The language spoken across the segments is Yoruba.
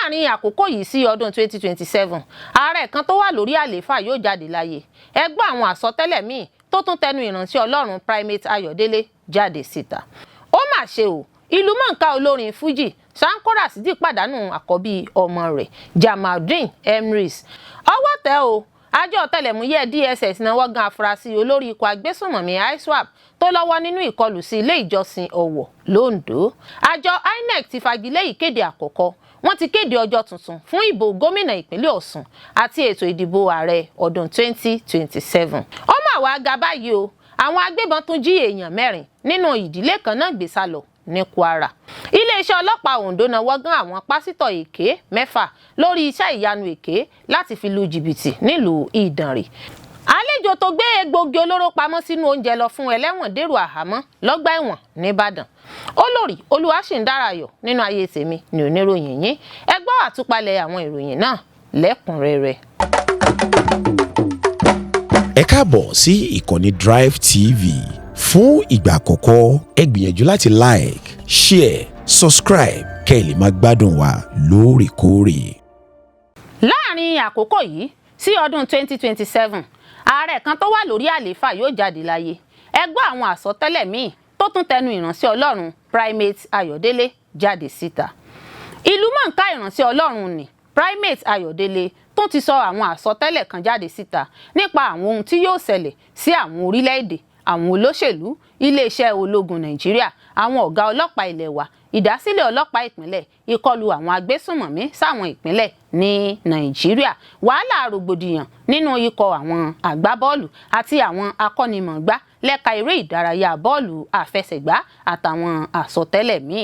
Láàrin àkókò yìí sí ọdún 2027, ààrẹ kan tó wà lórí àlééfà yóò jáde láyé. Ẹ gbọ́ àwọn àsọtẹ́lẹ̀ míì tó tún tẹnu ìránṣẹ́ Ọlọ́run Primate Ayọ̀délé jáde síta. Ó mà ṣe o, ìlúmọ̀ọ́ká olórin Fuji Sanko Rasidi pàdánù àkọ́bí ọmọ rẹ̀, Jamaldeen Emrys. Ọwọ́ tẹ̀ o, àjọ ọ̀tẹlẹ̀múyẹ́ DSS náwó gan afurasí olórí ikọ̀ agbésùnmọ̀mí ISWAP tó lọ́wọ́ nínú ìkọlù sí ilé ìjọsìn Ọ̀wọ̀ lÓńdó. Àjọ INEC ti fagilé ìkéde àkọ́kọ́. Wọ́n ti kéde ọjọ́ tuntun fún ìbò gómìnà ìpínlẹ̀ Ọ̀ṣun àti ètò ìdìbò ààrẹ ọdún 2027. Ó mà wá ga báyìí o, àwọn agbébọn tún jí èèyàn mẹ́rin nínú ìdílé kan náà gbé sá lọ ní Kwara. Iléeṣẹ́ ọlọ́pàá Ondo náwó gan àwọn pásítọ̀ èké mẹ́fà lórí iṣẹ́ ìyanu èké láti fi lu jìbìtì nílùú Ìdànrè. Àlejò tó gbé egbòogi olóró pamọ́ sínú oúnjẹ lọ fún ẹlẹ́wọ̀n dèrò àhámọ́ lọ́gbà ẹ̀wọ̀n nìbàdàn. Olórí Olúwaṣìndárayọ̀ nínú ayé tèmi ní oníròyìn yín. Ẹ gbọ́ àtúpalẹ̀ àwọn ìròyìn náà lẹ́kùnrẹ́rẹ́. Ẹ káàbọ̀ sí ìkànnì Drive TV. Fún ìgbà àkọ́kọ́, ẹ gbìyànjú láti like, share, subscribe kẹ́ ẹ lè máa gbádùn wa lóòrèkóòrè. Láàrin àkókò yìí sí ọdún 2027, ààrẹ kan tó wà lórí àlééfà yóò jáde láyé. Ẹ gbọ́ àwọn àsọtẹ́lẹ̀ míì tó tún tẹnu ìránṣẹ́ Ọlọ́run Primate Ayọ̀délé jáde síta. Ìlúmọ̀ọ́ká ìránṣẹ́ Ọlọ́run ni Primate Ayọ̀délé tó ti sọ àwọn àsọtẹ́lẹ̀ kan jáde síta nípa àwọn ohun tí yóò ṣẹlẹ̀ sí àwọn orílẹ̀-èdè, àwọn olóṣèlú, iléeṣẹ́ ológun Nàìjíríà, àwọn ọ̀gá ọlọ́pàá ilé wa, ìdásílẹ̀ ọlọ́pàá ìpínlẹ̀, ìkọlù àwọn agbésùnmọ̀mí sáwọn ìpínlẹ̀ ní Nàìjíríà, wàhálà rògbòdìyàn nínú ikọ̀ àwọn àgbábọ́ọ̀lù àti àwọn akọ́nimọ̀ọ́gbá lẹ́ka eré ìdárayá bọ́ọ̀lù àfẹsẹ̀gbá, àtàwọn àsọtẹ́lẹ̀ míì.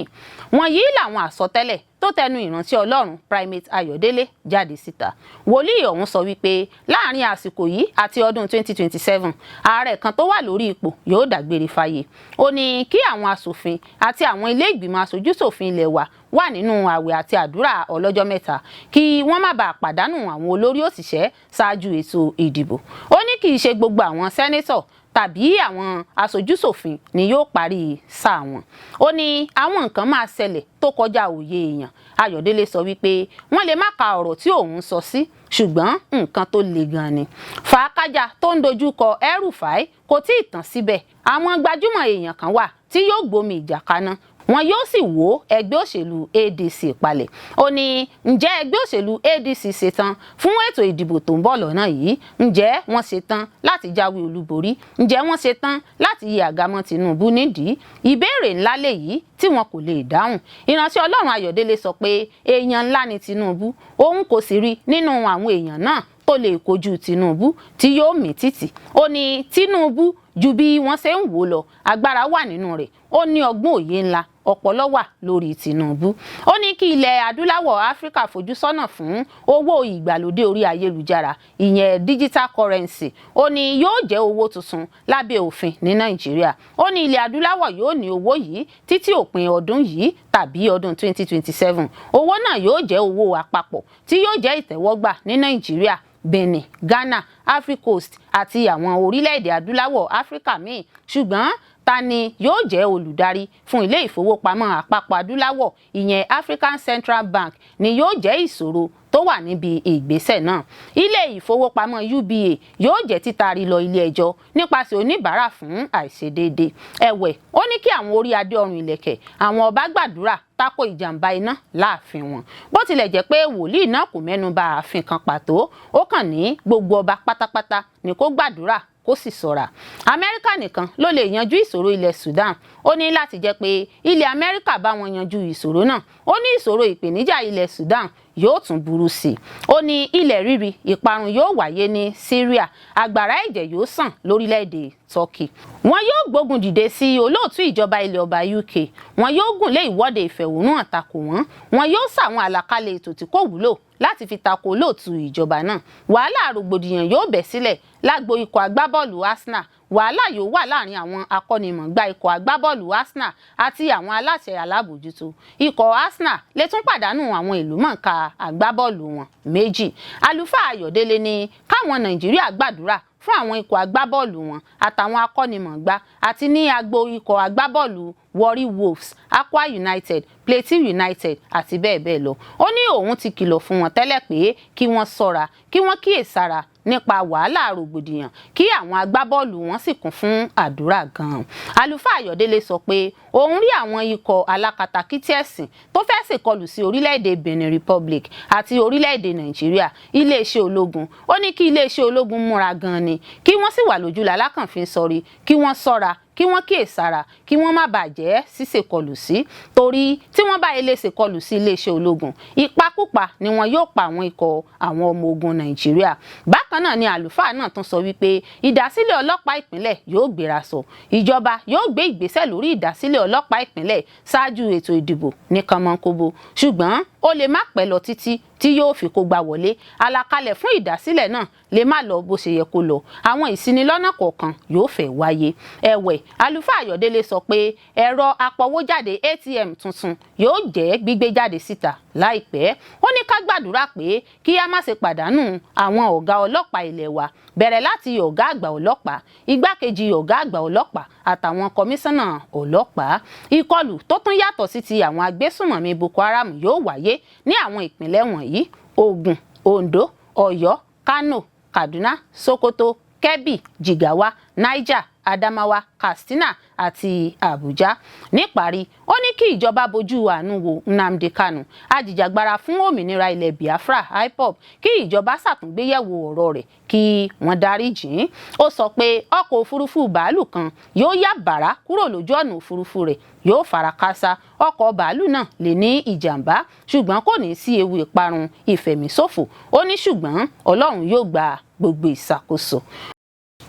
Wọ̀nyí làwọn àsọtẹ́lẹ̀ tó tẹnu ìránṣẹ́ Ọlọ́run Primate Ayọ̀délé jáde síta. Wòlíì ọ̀hún sọ wípé láàrin àsìkò yìí àti ọdún 2027, ààrẹ kan tó wà lórí ipò yóò dágbére fáyé. Ó ní kí àwọn aṣòfin àti àwọn ilé ìgbìmọ̀ aṣojúṣòfin ilé wa wà nínú àwẹ̀ àti àdúrà ọlọ́jọ́ 3 kí wọ́n má bàa pàdánù àwọn olórí òṣìṣẹ́ ṣáájú ètò ìdìbò. Ó ní kì í ṣe gbogbo àwọn sẹ́nẹ́tọ̀ tàbí àwọn aṣojúṣòfin ni yóò parí sáà wọn. Ó ní àwọn nǹkan máa ṣẹlẹ̀ tó kọjá òye èèyàn. Ayọ̀délé sọ wípé wọ́n lè má ka ọ̀rọ̀ tí òun sọ sí, ṣùgbọ́n nǹkan tó le gan ni. Fàákájà tó ń dojú kọ El-Rufai kò tí ì tán síbẹ̀. Àwọn gbajúmọ̀ èèyàn kan wà tí yóò gbomi ìjà kaná, wọn yóò sì wó ẹgbẹ́ òṣèlú ADC palẹ̀. Ó ní, ǹjẹ́ ẹgbẹ́ òṣèlú ADC ṣetán fún ètò ìdìbò tó ń bọ̀ lọ́nà yìí? Ǹjẹ́ wọ́n ṣetán láti jáwé olúborí? Ǹjẹ́ wọ́n ṣetán láti yí àgámọ́ Tinubu nídìí? Ìbéèrè ńlá lèyí tí wọn kò lè dáhùn. Ìránṣẹ́ Ọlọ́run Ayọ̀délé sọ pé èèyàn ńlá ni Tinubu, òun kò sì rí nínú àwọn èèyàn náà tó lè kojú Tinubu tí yóò mì tìtì. Ó ní Tinubu ju bí wọ́n ṣe ń wò lọ, agbára wà nínú rẹ̀. Ó ní ọgbọ́n òye ńlá, ọpọlọ wà lórí Tinubu. Ó ní kí ilẹ̀ adúláwọ̀ Áfíríkà fojú sọ́nà fún owó ìgbàlódé orí ayélujára, ìyẹn digital currency. Ó ní yóò jẹ́ owó tuntun lábẹ́ òfin ní Nàìjíríà. Ó ní ilẹ̀ adúláwọ̀ yóò ní owó yìí títí òpin ọdún yìí tàbí ọdún 2027. Owó náà yóò jẹ́ owó àpapọ̀ tí yóò jẹ́ ìtẹ́wọ́gbà ní Nàìjíríà, Benin, Ghana, Ivory Coast àti àwọn orílẹ̀-èdè adúláwọ̀ Áfíríkà míì. Ṣùgbọ́n ta ni yóò jẹ́ olùdarí fún ilé ìfowópamọ́ àpapọ̀ adúláwọ̀, ìyẹn African Central Bank, ni yóò jẹ́ ìṣòro tó wà níbi ìgbésẹ̀ náà. Ilé ìfowópamọ́ UBA yóò jẹ́ títari lọ ilé ẹjọ́ nípasẹ̀ oníbàárà fún àìṣedéédé. Ẹ̀wẹ̀, ó ní kí àwọn orí adé ọrùn ìlẹ̀kẹ̀, àwọn ọba gbàdúrà tako ìjàmbá iná láàfin wọn. Bó tilẹ̀ jẹ́ pé wòlíì náà kò mẹ́nu bà ààfin kan pàtó, ó kàn ní gbogbo ọba pátápátá ni kó gbàdúrà, kó sì ṣọ́ra. Amẹ́ríkà nìkan ló lè yanjú ìṣòro ilẹ̀ Sudan. Ó ní láti jẹ́ pé ilẹ̀ Amẹ́ríkà bá wọn yanjú ìṣòro náà. Ó ní ìṣòro ìpèníjà ilẹ̀ Sudan yóò tún burú sí i. Ó ní ilẹ̀ rírì ìparun yóò wáyé ní Syria, àgbàrá ẹ̀jẹ̀ yóò sàn lórílẹ̀‐èdè Turkey, wọn yóò gbógun dìde sí olóòtú ìjọba ilẹ̀ ọba UK, wọn yóò gùn lé ìwọ́de ìfẹ̀hónúhàn takò wọ́n, wọn yóò ṣàwọn àlàkalẹ̀ ètò tí kò wúlò láti fi tako olóòtú ìjọba náà. Wàhálà rògbòdìyàn yóò bẹ́ sílẹ̀ lágbo ikọ̀ agbábọ́ọ̀lù Arsenal. Wàhálà yóò wà láàrin àwọn akọ́nimọ̀ọ́gbá ikọ̀ agbábọ́ọ̀lù Arsenal àti àwọn aláṣẹ alábòjútó. Ikọ̀ Arsenal lè tún pàdánù àwọn ìlúmọ̀ọ́ká agbábọ́ọ̀lù wọn méjì. Àlùfáà Ayọ̀délé ní káwọn Nàìjíríà gbàdúrà. fún àwọn ikọ̀ agbábọ́ọ̀lù wọn àtàwọn akọ́nimọ̀ọ́gbá àti ní agbo ikọ̀ agbábọ́ọ̀lù Warri Wolves, Akwa United, Plateau United àti bẹ́ẹ̀ bẹ́ẹ̀ lọ. Ó ní òun ti kìlọ̀ fún wọn tẹ́lẹ̀ pé kí wọ́n ṣọ́ra, kí wọ́n kíyèsára nípa wàhálà rògbòdìyàn, kí àwọn agbábọ́ọ̀lù wọn sì kún fún àdúrà gan-an. Àlùfáà Ayọ̀délé sọ pé òun rí àwọn ikọ̀ alákatakítí ẹ̀sìn tó fẹ́ ṣèkọlù sí orílẹ̀-èdè Benin Republic àti orílẹ̀-èdè Nàìjíríà. Iléeṣẹ́ ológun, ó ní kí iléeṣẹ́ ológun múra gan-an ni, kí wọ́n sì wà lójú lalákànfin sọrí, kí wọ́n ṣọ́ra, kí wọ́n kíyèsára, kí wọ́n má bàa jẹ́ ṣíṣèkọlù sí, torí tí wọ́n bá ilé ṣèkọlù sí iléeṣẹ́ ológun, ìpakúpa ni wọn yóò pa àwọn ikọ̀ àwọn ọmọ ogun Nàìjíríà. Bákan náà ni àlùfáà náà tún sọ wípé ìdásílẹ̀ ọlọ́pàá ìpínlẹ̀ yóò gbéra sọ, ìjọba yóò gbé ìgbésẹ̀ lórí ìdásílẹ̀ ọlọ́pàá ìpínlẹ̀ ṣáájú ètò ìdìbò ní kànmọ́nkóbó, ṣùgbọ́n ó lè má pẹ́ lọ títí tí yóò fi kó gba wọlé. Àlàkalẹ̀ fún ìdásílẹ̀ náà lè má lọ bó ṣe yẹ kó lọ, àwọn ìṣinilọ́nà kọ̀ọ̀kan yóò fẹ́ wáyé. Ẹ̀wẹ̀, àlùfáà Ayọ̀délé sọ pé ẹ̀rọ apọwójáde ATM tuntun yóò jẹ́ gbígbé jáde síta láìpẹ́. Ó ní ká gbàdúrà pé kí a má ṣe pàdánù àwọn ọ̀gá ọlọ́pàá ilé wa, bẹ̀rẹ̀ láti ọ̀gá àgbà ọlọ́pàá, igbákejì ọ̀gá àgbà ọlọ́pàá àtàwọn kọmíṣánná ọlọ́pàá. Ìkọlù tó tún yàtọ̀ sí ti àwọn agbésùnmọ̀mí Boko Haram yóò wáyé ní àwọn ìpínlẹ̀ wọ̀nyí: Ògùn, Oǹdó, Ọ̀yọ́, Kano, Kaduna, Sokoto, Kebbi, Jigawa, Niger, Adamawa, Katsina àti Abuja. Níparí, ó ní kí ìjọba bójú àánú wo Nnamdi Kanu, ajìjàgbara fún òmìnira ilẹ̀ Biafra IPOB, kí ìjọba ṣàtúngbéyẹ̀wò ọ̀rọ̀ rẹ̀, kí wọ́n dáríjì ín. Ó sọ pé ọkọ̀ òfurufú bàálù kan yóò yà bàrá kúrò lójú ọ̀nà òfurufú rẹ̀, yóò fara káásá. Ọkọ̀ bàálù náà lè ní ìjàmbá, ṣùgbọ́n kò ní sí ewu ìparun ìfẹ̀míṣòfò. Ó ní ṣùgbọ́n Ọlọ́run yóò gba gbogbo ìṣàkóso.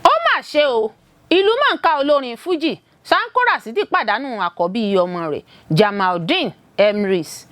Ó mà ṣe o, ìlú mọ̀ọ́ká olórin Fuji Sanko Rasidi pàdánù àkọ́bí ọmọ rẹ̀, Jamaldeen Emrys.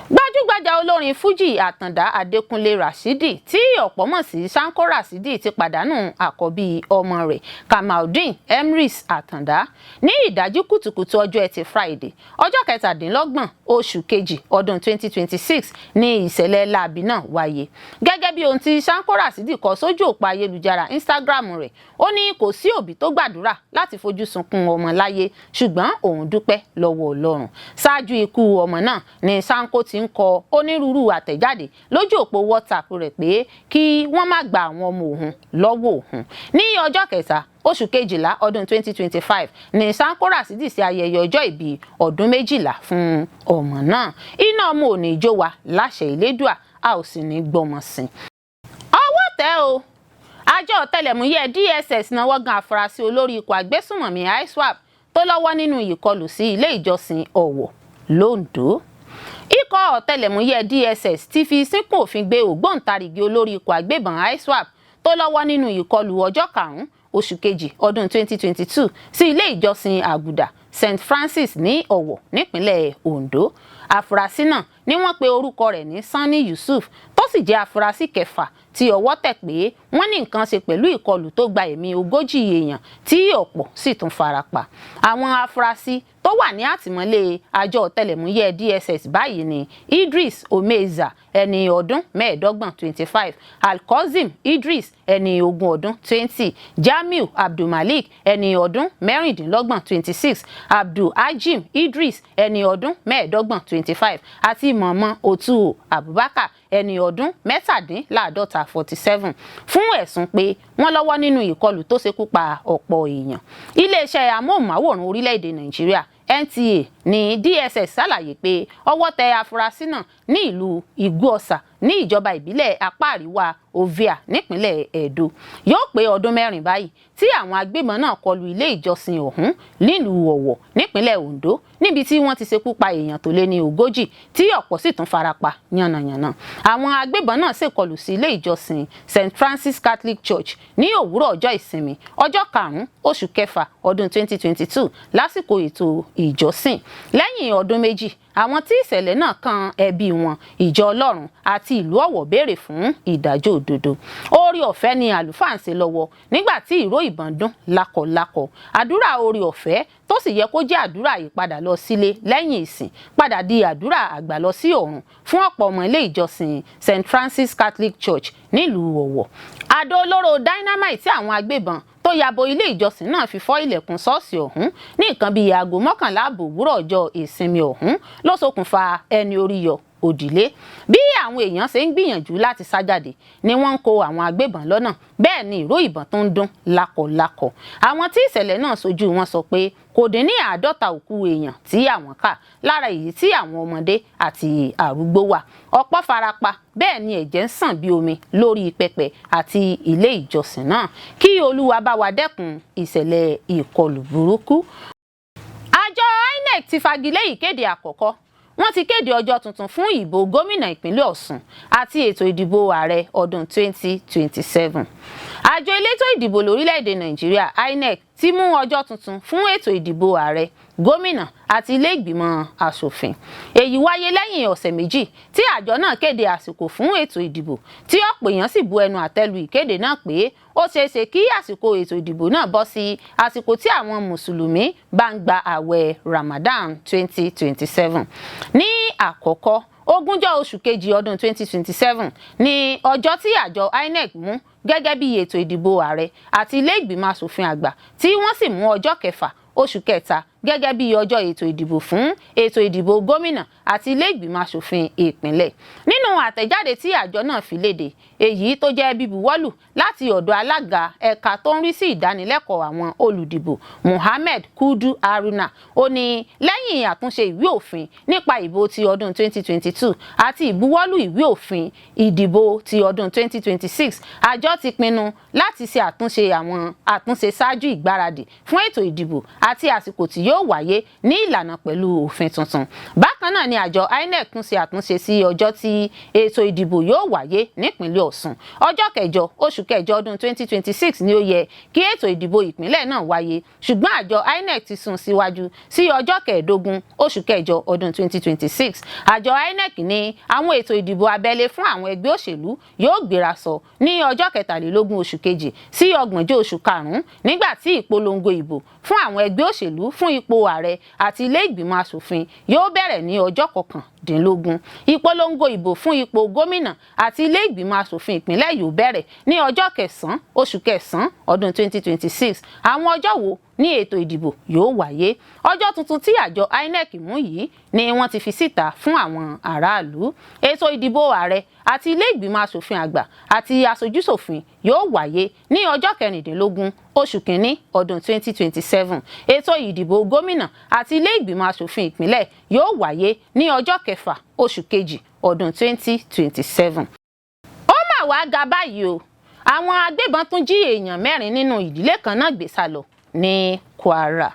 Gbajúgbajà olórin Fuji Àtàndá Adékúnlé Rasidi, tí ọ̀pọ̀ mọ̀ sí Sanko Rasidi, ti pàdánù àkọ́bí ọmọ rẹ̀, Kamaldeen Emrys Àtàndá, ní ìdájí kùtùkùtù ọjọ́ Ẹtì Friday, ọjọ́ 27 oṣù kejì ọdún 2026 ní ìṣẹ̀lẹ̀ láabi náà wáyé. Gẹ́gẹ́ bí ohun tí Sanko Rasidi kọ sójú òpó ayélujára Instagram rẹ̀, ó ní kò sí òbí tó gbàdúrà láti fojú sunkún ọmọ láyé, ṣùgbọ́n òun dúpẹ́ lọ́wọ́ Ọlọ́run. Ṣáájú ikú ọmọ náà ni Sanko ti ń kọ onírúurú àtẹ̀jáde lójú òpó WhatsApp rẹ̀ pé kí wọ́n má gba àwọn ọmọ òun lọ́wọ́ òun. Ní ọjọ́ 3 oṣù 12 ọdún 2025 ní Sanko Rasidi ṣe ayẹyẹ ọjọ́ ìbí ọdún 12 fún ọmọ náà. Iná ọmọ ò ní jó wa láṣẹ Ìlédùà, a ò sì ní gbọ́mọ sìn. Ọwọ́ tẹ̀ o, àjọ ọ̀tẹlẹ̀múyẹ́ DSS náwó gan afurasí olórí ikọ̀ agbésùnmọ̀mí ISWAP tó lọ́wọ́ nínú ìkọlù sí ilé ìjọsìn Ọ̀wọ̀ l'Oǹdó. Ikọ̀ ọ̀tẹlẹ̀múyẹ́ DSS ti fi sínkún òfin gbé ògbóǹtarìgì olórí ikọ̀ agbébọn ISWAP tó lọ́wọ́ nínú ìkọlù ọjọ́ 5 oṣù kejì ọdún 2022 sí ilé ìjọsìn Àgùdà St Francis ní Ọ̀wọ̀ nípínlẹ̀ Ondo. Àfúrásì náà ni wọ́n pe orúkọ rẹ̀ ní Sanni Yusuf, tó sì jẹ́ àfúrásì kẹfà tí ọwọ́ tẹ̀ pé wọ́n ní nǹkan ṣe pẹ̀lú ìkọlù tó gba ẹ̀mí 40 èèyàn tí ọ̀pọ̀ sì tún fara pa. Àwọn afurasí tó wà ní àtìmọ́lé àjọ ọ̀tẹlẹ̀múyẹ́ DSS báyìí ni Idris Omeza, ẹni ọdún 25, 25, Alkozim Idris, ẹni 20 ọdún, 20, Jamiu Abdulmalik, ẹni ọdún 26, 26, Abdulhajim Idris, ẹni ọdún 25, 25, àti Mọ̀mọ́ Otuo Abubakar, ẹni ọdún 47, 47, fún ẹ̀sùn pé wọ́n lọ́wọ́ nínú ìkọlù tó ṣekú pa ọ̀pọ̀ èèyàn. Iléeṣẹ́ amóhùnmáwòrán orílẹ̀-èdè Nàìjíríà NTA ní DSS ṣàlàyé pé ọwọ́ tẹ afurasí náà ní ìlú Iguosa ní ìjọba ìbílẹ̀ apá àríwá Ovia nípínlẹ̀ Edo. Yóò pé ọdún 4 báyìí tí àwọn agbébọn náà kọlu ilé ìjọsìn ọ̀hún nílùú Ọ̀wọ̀ nípínlẹ̀ Ondo, níbi tí wọ́n ti ṣekú pa èèyàn tó lé ní 40 tí ọ̀pọ̀ sì tún farapa yánnayànna. Àwọn agbébọn náà ṣèkọlù sí ilé ìjọsìn St Francis Catholic Church ní òwúrọ̀ ọjọ́ ìsinmi, ọjọ́ 5 oṣù kẹfà ọdún 2022, lásìkò ètò ìjọsìn. Lẹ́yìn ọdún 2, àwọn tí ìṣẹ̀lẹ̀ náà kan ẹbí wọn, ìjọ Ọlọ́run àti ìlú Ọ̀wọ̀ béèrè fún ìdájọ́ òdodo. Oore ọ̀fẹ́ ni àlùfáà ń ṣe lọ́wọ́ nígbà tí ìró ìbọn dún lákọlákọ. Àdúrà oore ọ̀fẹ́ tó sì yẹ kó jẹ́ àdúrà ìpadà lọ sílé lẹ́yìn ìsìn padà di àdúrà àgbà lọ sí ọ̀run fún ọ̀pọ̀ ọmọ ilé ìjọsìn St. Francis Catholic Church nílùú Ọ̀wọ̀. Àdó olóró dynamite tí àwọn agbébọn tó yabo ilé ìjọsìn náà fi fọ́ ilẹ̀kùn ṣọ́ọ̀ṣì ọ̀hún ní nǹkan bíi aago 11:30 òwúrọ̀ ọjọ́ ìsinmi ọ̀hún ló ṣokùnfà ẹni orí yọ òdìlé. Bí àwọn èèyàn ṣe ń gbìyànjú láti sá jáde ni wọ́n ń kó àwọn agbébọn lọ́nà, bẹ́ẹ̀ ni ìró ìbọn tó ń dún lákọlákọ. Àwọn tí ìṣẹ̀lẹ̀ náà ṣojú wọn sọ pé kò dín ní 50 òkú èèyàn tí àwọn kà, lára èyí tí àwọn ọmọdé àti arúgbó wà. Ọ̀pọ̀ farapa, bẹ́ẹ̀ ni ẹ̀jẹ̀ ń sàn bí omi lórí pẹpẹ àti ilé ìjọsìn náà. Kí Olúwa bá wa dẹ́kun ìṣẹ̀lẹ̀ ìkọlù burúkú. Àjọ INEC ti fagilé ìkéde àkọ́kọ́. Wọ́n ti kéde ọjọ́ tuntun fún ìbò gómìnà ìpínlẹ̀ Ọ̀ṣun àti ètò ìdìbò ààrẹ ọdún 2027. Àjọ elétò ìdìbò lórílẹ̀‐èdè Nàìjíríà INEC ti mú ọjọ́ tuntun fún ètò ìdìbò ààrẹ, gómìnà àti ilé ìgbìmọ̀ asòfin. Èyí wáyé lẹ́yìn ọ̀sẹ̀ 2 tí àjọ náà kéde àsìkò fún ètò ìdìbò, tí ọ̀pọ̀ èèyàn sì bu ẹnu àtẹ́lu ìkéde náà pé ó ṣeéṣe kí àsìkò ètò ìdìbò náà bọ́ sí àsìkò tí àwọn mùsùlùmí bá ń gba àwẹ̀ Ramadan 2027. Ní àkọ́kọ́, ogúnjọ́ oṣù kejì ọdún 2027 ní ọjọ́ tí àjọ INEC mú gẹ́gẹ́ bí ètò ìdìbò ààrẹ àti ilé ìgbìmọ̀ asòfin àgbà, tí wọ́n sì mú ọjọ́ kẹfà oṣù kẹta gẹ́gẹ́ bí ọjọ́ ètò ìdìbò fún ètò ìdìbò gómìnà àti ilé ìgbìmọ̀ asòfin ìpínlẹ̀. Nínú àtẹ̀jáde tí àjọ náà fi léde, èyí tó jẹ́ bíbuwọ́lù láti ọ̀dọ̀ alága ẹ̀ka tó ń rí sí ìdánilẹ́kọ̀ọ́ àwọn olùdìbò, Muhammed Kudu Haruna, ó ní lẹ́yìn àtúnṣe ìwé òfin nípa ìbò ti ọdún 2022 àti ìbuwọ́lù ìwé òfin ìdìbò ti ọdún 2026, àjọ ti pinnu láti ṣe àtúnṣe àwọn àtúnṣe ṣáájú ìgbáradì fún ètò ìdìbò àti àsìkò tí yóò wáyé ní ìlànà pẹ̀lú òfin tuntun. Bákan náà ni àjọ INEC tún ṣe àtúnṣe sí ọjọ́ tí ètò ìdìbò yóò wáyé nípínlẹ̀ Ọ̀ṣun. Ọjọ́ kẹjọ oṣù kẹjọ ọdún 2026 ni ó yẹ kí ètò ìdìbò ìpínlẹ̀ náà wáyé, ṣùgbọ́n àjọ INEC ti sún síwájú sí ọjọ́ kẹẹ̀ẹ́dógún oṣù kẹjọ ọdún 2026. Àjọ INEC ní àwọn ètò ìdìbò abẹ́lé fún àwọn ẹgbẹ́ òṣèlú yóò gbéra sọ ní ọjọ́ kẹtàlélógún oṣù kejì sí ọgbọ̀njọ́ oṣù karùn-ún, nígbà tí ìpolongo ìbò fún àwọn ẹgbẹ́ òṣèlú fún ipò ààrẹ àti ilé ìgbìmọ̀ asòfin yóò bẹ̀rẹ̀ ní ọjọ́ 19. Ìpolongo ìbò fún ipò gómìnà àti ilé ìgbìmọ̀ asòfin ìpínlẹ̀ yóò bẹ̀rẹ̀ ní ọjọ́ kẹsàn-án oṣù kẹsàn-án ọdún 2026. Àwọn ọjọ́ wo ní ètò ìdìbò yóò wáyé? Ọjọ́ tuntun tí àjọ INEC mú yìí ni wọ́n ti fi síta fún àwọn aráàlú. Ètò ìdìbò ààrẹ àti ilé ìgbìmọ̀ asòfin àgbà àti aṣojúṣòfin yóò wáyé ní ọjọ́ kẹrìndínlógún oṣù kínní ọdún 2027. Ètò ìdìbò gómìnà àti ilé ìgbìmọ̀ asòfin ìpínlẹ̀ yóò wáyé ní ọjọ́ kẹfà oṣù kejì ọdún 2027. Ó mà wá ga báyìí o, àwọn agbébọn tún jí èèyàn 4 nínú ìdílé kan náà gbé sá lọ ní Kwara.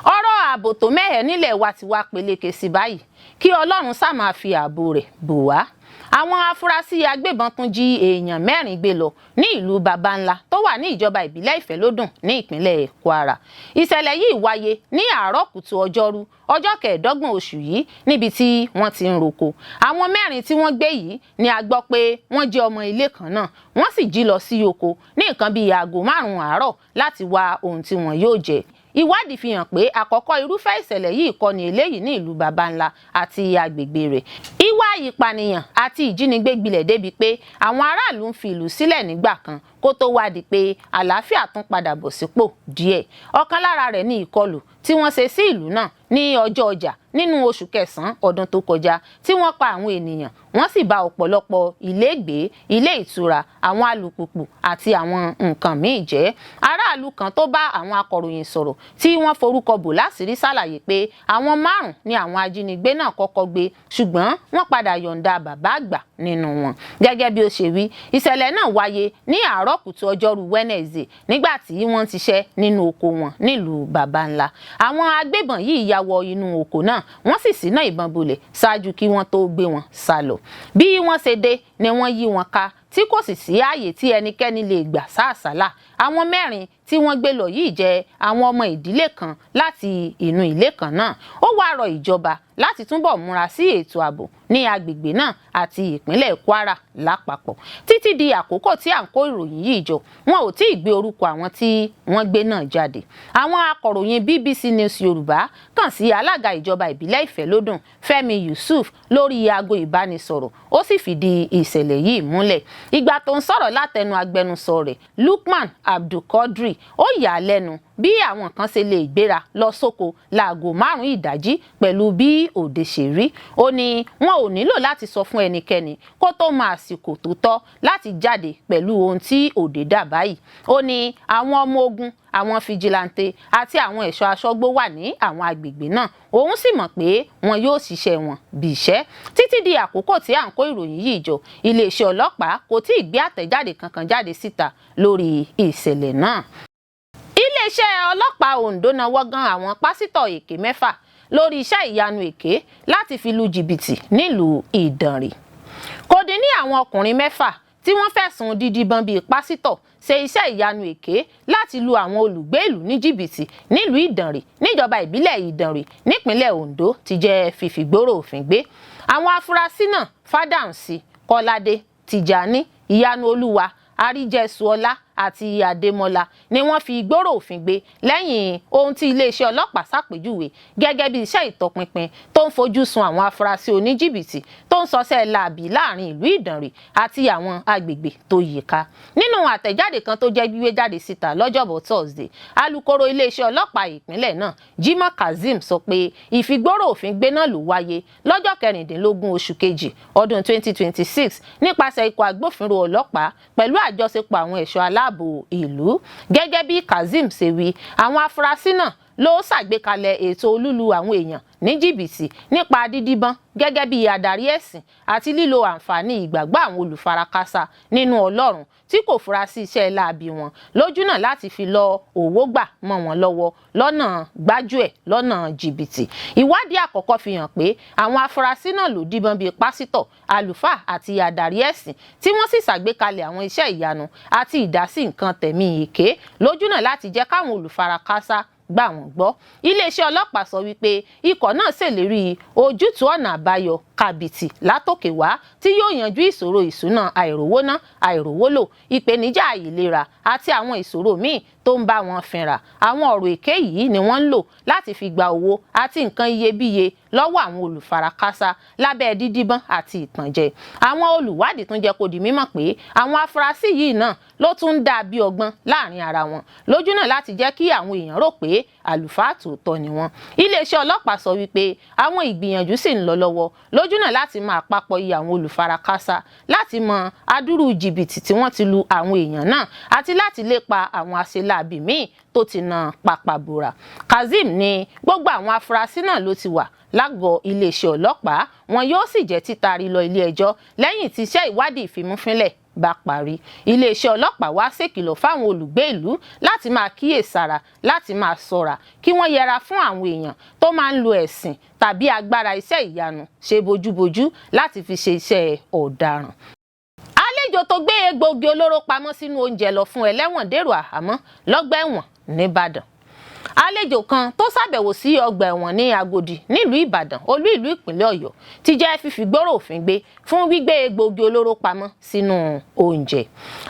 Ọ̀rọ̀ ààbò tó mẹ́hẹ̀ nílẹ̀ wa ti wá peléke sí báyìí, kí Ọlọ́run sá máa fi ààbò rẹ̀ bò wá. Àwọn afurasí agbébọn tún jí èèyàn 4 gbé lọ ní ìlú Babanla tó wà ní ìjọba ìbílẹ̀ Ìfẹ́lódùn ní ìpínlẹ̀ Kwara. Ìṣẹ̀lẹ̀ yìí wáyé ní àárọ̀ kùtù ọjọ́rú ọjọ́ kẹẹ̀ẹ́dọ́gbọ̀n oṣù yìí níbi tí wọ́n ti ń roko. Àwọn 4 tí wọ́n gbé yìí ni a gbọ́ pé wọ́n jẹ́ ọmọ ilé kan náà, wọ́n sì jí lọ sí oko ní nǹkan bíi aago 5 àárọ̀ láti wá ohun tí wọn yóò jẹ. Ìwádìí fi hàn pé àkọ́kọ́ irúfẹ́ ìṣẹ̀lẹ̀ yìí kọ́ ni eléyìí ní ìlú Babanla àti agbègbè rẹ̀. Ìwà ìpànìyàn àti ìjínigbé gbilẹ̀ débi pé àwọn aráàlú ń fi ìlú sílẹ̀ nígbà kan kó tó wá di pé àlàáfíà tún padà bọ̀ sípò díẹ̀. Ọ̀kan lára rẹ̀ ní ìkọlù tí wọ́n ṣe sí ìlú náà ní ọjọ́ ọjà nínú oṣù kẹsàn-án ọdún tó kọjá, tí wọ́n pa àwọn ènìyàn, wọ́n sì bà ọ̀pọ̀lọpọ̀ ilégbèé, ilé ìtura, àwọn alùpùpù àti àwọn nǹkan míì jẹ́. Aráàlú kan tó bá àwọn akọ̀ròyìn sọ̀rọ̀ tí wọ́n forúkọ bò láṣìírí ṣàlàyé pé àwọn 5 ni àwọn ajínigbé náà kọ́kọ́ gbé, ṣùgbọ́n wọ́n padà yọ̀ǹda bàbá àgbà nínú wọn. Gẹ́gẹ́ bí ó ṣe wí, ìṣẹ̀lẹ̀ náà wáyé ní àárọ̀ kùtù ọjọ́rú Wednesday nígbà tí wọ́n ń ṣiṣẹ́ nínú oko wọn nílùú Babanla. Àwọn agbébọn yìí ya wọ inú oko náà, wọ́n sì ṣínà ìbọn bolẹ̀ ṣáájú kí wọ́n tó gbé wọn sá lọ. Bí wọ́n ṣe dé ni wọ́n yí wọn ká, tí kò sì sí ààyè tí ẹnikẹ́ni lè gbà sá àsálà. Àwọn 4 tí wọ́n gbé lọ yìí jẹ́ àwọn ọmọ ìdílé kan láti inú ilé kan náà. Ó wáá rọ ìjọba láti túbọ̀ múra sí ètò ààbò ní agbègbè náà àti ìpínlẹ̀ Kwara lápapọ̀. Títí di àkókò tí à ń kó ìròyìn yìí jọ, wọn ò tí ì gbé orúkọ àwọn tí wọ́n gbé náà jáde. Àwọn akọ̀ròyìn BBC News Yorùbá kàn sí alága ìjọba ìbílẹ̀ Ìfẹ́lódùn, Fẹ́mi Yusuf, lórí aago ìbánisọ̀rọ̀, ó sì fìdí ìṣẹ̀lẹ̀ yìí múlẹ̀. Ìgbà tó ń sọ̀rọ̀ látẹnu agbẹnusọ rẹ̀, Lukman Abdulkadri, ó yà á lẹ́nu bí àwọn kan ṣe lè gbéra lọ sóko láago 5 ìdájí pẹ̀lú bí òde ṣe rí. Ó ní wọn ò nílò láti sọ fún ẹnikẹ́ni kó tó mọ àsìkò tó tọ́ láti jáde pẹ̀lú ohun tí òde dà báyìí. Ó ní àwọn ọmọ ogun, àwọn fijilantè àti àwọn ẹ̀ṣọ́ aṣọ́gbó wà ní àwọn agbègbè náà, òun sì mọ̀ pé wọn yóò ṣiṣẹ́ wọn bí iṣẹ́. Títí di àkókò tí à ń kó ìròyìn yìí jọ, iléeṣẹ́ ọlọ́pàá kò tí ì gbé àtẹ̀jáde kankan jáde síta lórí ìṣẹ̀lẹ̀ náà. Iléeṣẹ́ ọlọ́pàá Ondo nawọ́ gan àwọn pásítọ̀ èké 6 lórí iṣẹ́ ìyanu èké láti fi lu jìbìtì nílùú Ìdànrè. Kò dín ní àwọn ọkùnrin 6 tí wọ́n fẹ̀sùn dídìbọn bíi pásítọ̀ ṣe iṣẹ́ ìyanu èké láti lu àwọn olùgbé ìlú ní jìbìtì nílùú Ìdànrè níjọba ìbílẹ̀ Ìdànrè nípínlẹ̀ Ondo ti jẹ́ fìfìgbóró òfin gbé. Àwọn afurasí náà, Fádàǹsì, Kọ́ládé, Tìjàní, Ìyanu Olúwa, Àríjẹsùọlá àti Adémọlá ni wọ́n fi gbóró òfin gbé lẹ́yìn ohun tí iléeṣẹ́ ọlọ́pàá ṣàpèjúwe gẹ́gẹ́ bí iṣẹ́ ìtọpinpin tó ń fojú sun àwọn afurasí oníjìbìtì tó ń ṣọṣẹ́ láabi láàrin ìlú Ìdànrè àti àwọn agbègbè tó yíká. Nínú àtẹ̀jáde kan tó jẹ́ gbígbé jáde síta lọ́jọ́bọ̀ Thursday, alukoro iléeṣẹ́ ọlọ́pàá ìpínlẹ̀ náà, Jimoh Kazeem, sọ pé ìfigbóró òfin gbé náà ló wáyé lọ́jọ́ 16 oṣù kejì ọdún 2026 nípasẹ̀ ikọ̀ agbófinró ọlọ́pàá pẹ̀lú àjọṣepọ̀ àwọn ẹ̀ṣọ́ aláàbò ìlú. Gẹ́gẹ́ bí Kazeem ṣe wí, àwọn afurasí náà ló ṣàgbékalẹ̀ ètò olúlu àwọn èèyàn ní jìbìtì nípa dídíbọn gẹ́gẹ́ bí adarí ẹ̀sìn àti lílo àǹfààní ìgbàgbọ́ àwọn olùfarakásá nínú Ọlọ́run tí kò fura sí iṣẹ́ láabi wọn lójúnà láti fi lọ owó gbà mọ́ wọn lọ́wọ́ lọ́nà gbájúẹ̀, lọ́nà jìbìtì. Ìwádìí àkọ́kọ́ fi hàn pé àwọn afurasí náà ló díbọ́n bíi pásítọ̀, àlùfáà àti adarí ẹ̀sìn, tí wọ́n sì ṣàgbékalẹ̀ àwọn iṣẹ́ ìyanu àti ìdásí nǹkan tẹ̀mí èké lójúnà láti jẹ́ káwọn olùfarakásá gbà wọ́n gbọ́. Iléeṣẹ́ ọlọ́pàá sọ wípé ikọ̀ náà ṣèlérí ojútùú ọ̀nà àbáyọ kàbìtì látòkè wá tí yóò yanjú ìṣòro ìṣúná, àìrówóná, àìrówólò, ìpèníjà ìlera àti àwọn ìṣòro míì tó ń bá wọn fínra. Àwọn ọ̀rọ̀ èké yìí ni wọ́n ń lò láti fi gba owó àti nǹkan iyebíye lọ́wọ́ àwọn olùfarakásá lábẹ́ dídíbọ́n àti ìtànjẹ. Àwọn olùwádìí tún jẹ́ kó di mímọ̀ pé àwọn afurasí yìí náà ló tún ń dà bí ọgbọ́n láàrin ara wọn lójúnà láti jẹ́ kí àwọn èèyàn rò pé àlùfáà tòótọ́ ni wọ́n. Iléeṣẹ́ ọlọ́pàá sọ wípé àwọn ìgbìyànjú sì ń lọ lọ́wọ́ lójúnà láti máa papọ̀ iye àwọn olùfarakásá, láti mọ adúrú jìbìtì tí wọ́n ti lu àwọn èèyàn náà àti láti lépa àwọn aṣeláàbì míì tó ti na pàpàbòrà. Kazeem ní gbogbo àwọn afurasí náà ló ti wà lágọ̀ọ́ iléeṣẹ́ ọlọ́pàá, wọn yóò sì jẹ́ títari lọ ilé ẹjọ́ lẹ́yìn tí iṣẹ́ ìwádìí ìfimúfínlẹ̀ bá parí. Iléeṣẹ́ ọlọ́pàá wá ṣèkìlọ̀ fáwọn olùgbé ìlú láti máa kíyèsára, láti máa ṣọ́ra, kí wọ́n yẹra fún àwọn èèyàn tó máa ń lo ẹ̀sìn tàbí agbára iṣẹ́ ìyanu ṣe bójúbójú láti fi ṣe iṣẹ́ ọ̀daràn. Àlejò tó gbé egbòogi olóró pamọ́ sínú oúnjẹ lọ fún ẹlẹ́wọ̀n dèrò àhámọ́ lọ́gbà ẹ̀wọ̀n nìbàdàn. Àlejò kan tó ṣàbẹ̀wò sí ọgbà ẹ̀wọ̀n ní Agodi nílùú Ìbàdàn, olú ìlú ìpínlẹ̀ Ọ̀yọ́, ti jẹ́ fífi gbóró òfin gbé fún gbígbé egbòogi olóró pamọ́ sínú oúnjẹ.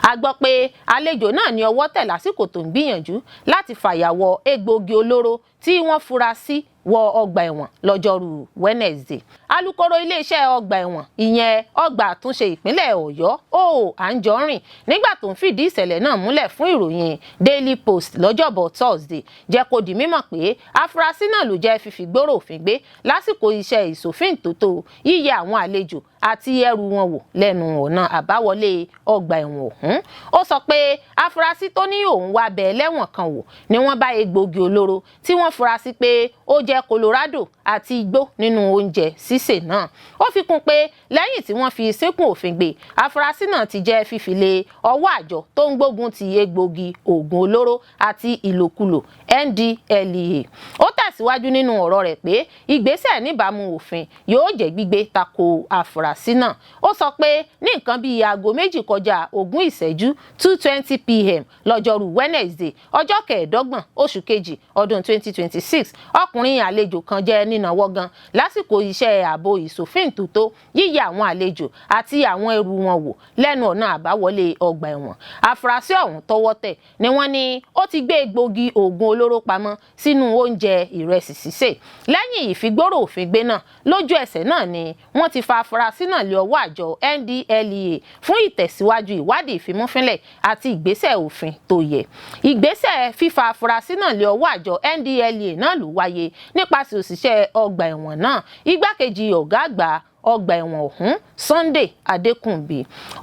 A gbọ́ pé àlejò náà ní ọwọ́ tẹ̀ lásìkò tó ń gbìyànjú láti fàyàwọ́ egbòogi olóró tí wọ́n fura sí wọ ọgbà ẹ̀wọ̀n lọ́jọ́rú Wednesday. Alukoro iléeṣẹ́ ọgbà ẹ̀wọ̀n, ìyẹn ọgbà àtúnṣe ìpínlẹ̀ Ọ̀yọ́, O Anjorin, nígbà tó ń fìdí ìṣẹ̀lẹ̀ náà múlẹ̀ fún ìròyìn Daily Post lọ́jọ́bọ̀ Thursday, jẹ́ kó di mímọ̀ pé afurasí náà ló jẹ́ fífi gbóró òfin gbé lásìkò iṣẹ́ ìsòfíntòtò yíyẹ àwọn àlejò àti ẹrù wọn wò lẹ́nu ọ̀nà àbáwọlé ọgbà ẹ̀wọ̀n ọ̀hún. Ó sọ pé afurasí tó ní òun wá bẹ ẹlẹ́wọ̀n kan wò ni wọ́n bá egbòogi olóró tí wọ́n fura sí pé ó jẹ́ jẹ́ Colorado àti igbó nínú oúnjẹ sísè náà. Ó fi kún pé lẹ́yìn tí wọ́n fi sínkún òfin gbé, afurasí náà ti jẹ́ fífi lé ọwọ́ àjọ tó ń gbógun ti egbògi oògùn olóró àti ìlòkulò, NDLEA. Ó tẹ̀síwájú nínú ọ̀rọ̀ rẹ̀ pé ìgbésẹ̀ níbàámu òfin yóò jẹ́ gbígbé tako afurasí náà. Ó sọ pé ní nǹkan bíi aago 2:20, 2:20 p.m. lọ́jọ́rú Wednesday, ọjọ́ 25 oṣù kejì ọdún 2026, ọkùnrin àlejò kan jẹ́ nínàwọ́ gan lásìkò iṣẹ́ ààbò ìsòfíntòtó yíyẹ àwọn àlejò àti àwọn ẹrù wọn wò lẹ́nu ọ̀nà àbáwọlé ọgbà ẹ̀wọ̀n. Àfúrásì ọ̀hún tọ́wọ́ tẹ̀ ni wọ́n ní ó ti gbé egbògi oògùn olóró pamọ́ sínú oúnjẹ ìrẹsì sísè. Lẹ́yìn ìfigbóró òfin gbé náà, lójú ẹsẹ̀ náà ni wọ́n ti fa afurasí náà lé ọwọ́ àjọ NDLEA fún ìtẹ̀síwájú ìwádìí ìfimúfínlẹ̀ àti ìgbésẹ̀ òfin tó yẹ. Ìgbésẹ̀ fífa afurasí náà lé ọwọ́ àjọ NDLEA náà ló wáyé nípasẹ̀ òṣìṣẹ́ ọgbà ẹ̀wọ̀n náà, igbákejì ọ̀gá àgbà ọgbà ẹ̀wọ̀n ọ̀hún, Sunday Adékùnbí.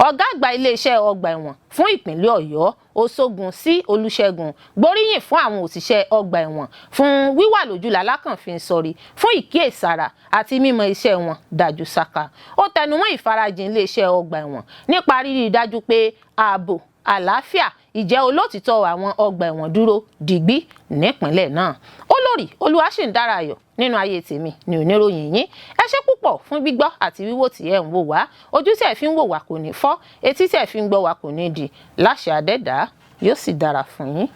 Ọ̀gá àgbà iléeṣẹ́ ọgbà ẹ̀wọ̀n fún ìpínlẹ̀ Ọ̀yọ́, Oṣogun sí Olùṣègùn, gbóríyìn fún àwọn òṣìṣẹ́ ọgbà ẹ̀wọ̀n fún wíwà lójú lalákànfin sọrí, fún ìkíyèsára àti mímọ iṣẹ́ wọn dájú sáká. Ó tẹnumọ́ ìfarajìn iléeṣẹ́ ọgbà ẹ̀wọ̀n nípa rírí dájú pé ààbò, àlàáfíà, ìjẹ́ olótìtọ́ àwọn ọgbà ẹ̀wọ̀n dúró digbí nípìnlẹ̀ náà. Olórí Olúwaṣìndára Ayọ̀ nínú ayé tèmi ní oníròyìn yín. Ẹ ṣé púpọ̀ fún gbígbọ́ àti wíwò tí ẹ ń wò wá. Ojú tí ẹ fi ń wò wá kò ní fọ́, etí tí ẹ fi ń gbọ́ wá kò ní di. Láṣẹ Adẹ́dàá, yóò sì dára fún yín.